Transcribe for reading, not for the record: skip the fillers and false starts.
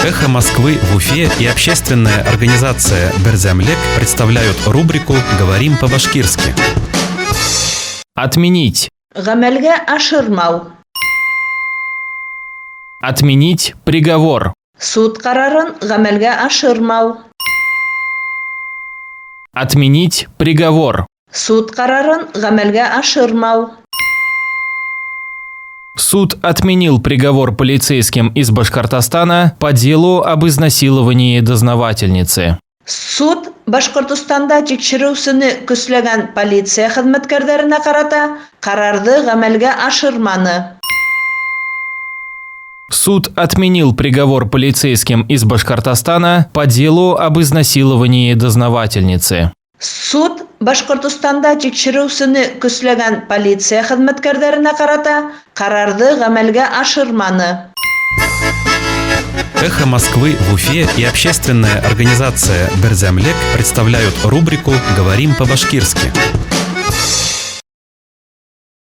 «Эхо Москвы» в Уфе и общественная организация «Берҙәмлек» представляют рубрику «Говорим по-башкирски». Отменить. Ғәмәлгә ашырмау. Отменить приговор. Суд ҡарарын ғәмәлгә ашырмау. Отменить приговор. Суд ҡарарын ғәмәлгә ашырмау. Суд отменил приговор полицейским из Башкортостана по делу об изнасиловании дознавательницы. Суд Башҡортостанда тикшереүсене көсләгән полиция хеҙмәткәрҙәренә ҡарата ҡарарҙы ғәмәлгә ашырманы. Суд отменил приговор полицейским из Башкортостана по делу об изнасиловании дознавательницы. Суд Башҡортостанда тикшереүсене көсләгән полиция хеҙмәткәрҙәренә ҡарата ҡарарҙы ғәмәлгә ашырманы. «Эхо Москвы» в Уфе и общественная организация «Берҙәмлек» представляют рубрику «Говорим по-башкирски».